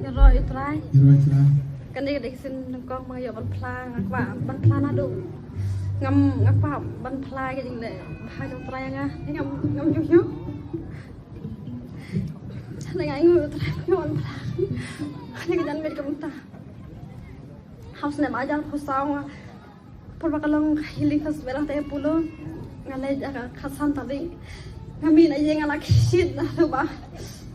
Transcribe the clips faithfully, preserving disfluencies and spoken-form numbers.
Ïaroh ïa u Trai. Ïaroh ïa u Trai. Kane ka dei ka sien nyngkong ba nga ïoh ban phla, nga kwah ban phla naduh. Ngam, nga kwah ban phla ka jingleh bha jong u Trai ïa nga. Ngam, ngam ju hynñiew. Nga ainguh ïa u Trai ba nga ïoh ban phla. Kane ka janmiet kumta. Ha u snem ar hajar arphew saw nga Por ba ka long Healing Festival hangtei ha Polo, nga leit ha ka khatsan tarik. Nga mih na ïing nga la khih shit, naduh ba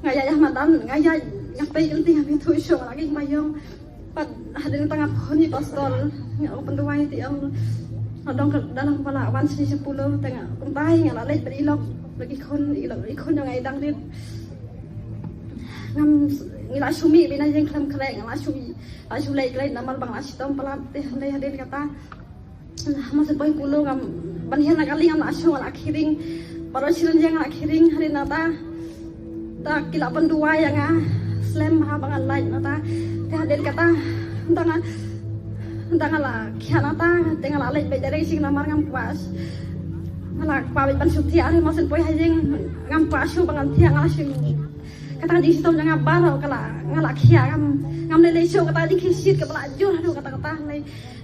nga ïaid ha madan, nga ïaid, nga peit lynti, nga mih thuh shuh, nga la khih ba ïong. Bad hadien kata nga phone ïa u pastor, nga ong pynduwai te ong, nga dang ka dalang ba la wan shane sha Polo, te nga kumta hi nga la leit bad i lok, bad ki khun, i lok, i khun jong nga i dang rit. Ngam, ngi la shu mih beit na ïing khlem khreh, nga la shu, la shu leit khlem namar ba nga la shitom palat te, hynrei hadien kata Mynsiem poi ha Polo ngam, ban hiar na kali ngam lah shuh, nga lah khih ring. Baroh shi rynïeng nga lah khih ring, hadien nangta, ta ki lah pynduwai ïa nga, slem bha ba ngan lait nangta. Te hadien kata, nangta nga, nangta nga lah khiah nangta, te nga lah leit beit direct sha ïing namar ngam kwah. Nga lah kwah beit ban shu thiah, mynsiem poi ha ïing ngam kwah shuh ba ngan thiah, nga lah shu. Kata ka jingshitom jong nga baroh ka lah, nga lah khiah, ngam, ngam lei lei shuh, kata ka jingkhih shit kaba lah jur haduh katta katta.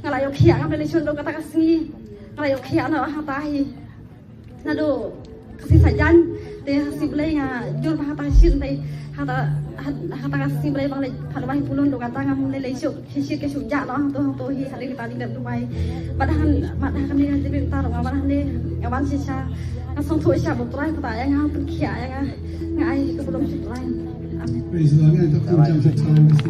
Nga lah ïoh khiah, ngam lei lei shuh naduh kata ka sngi. Nga lah ïoh khiah naduh hangta hi. Naduh ka sngi Saitjaiñ, te ha ka sngi Blei nga jur bha ha kata ka sien, te ha kata, ha, ha kata ka sngi Blei ba nga leit phah duwai ha Polo, naduh kata ngam lei lei shuh, khih shit ka shu jah noh hangto hangto hi, hadien kata jingdep duwai. Bad ha, bad ha kane ka jingdep ta ruh nga wan hangne, nga wan shisha, nga sngewthuh shisha ba U Trai u pyntah ïa nga, u pynkhiah ïa nga, nga ai ka burom sha U Trai. Amen. Praise the Lord.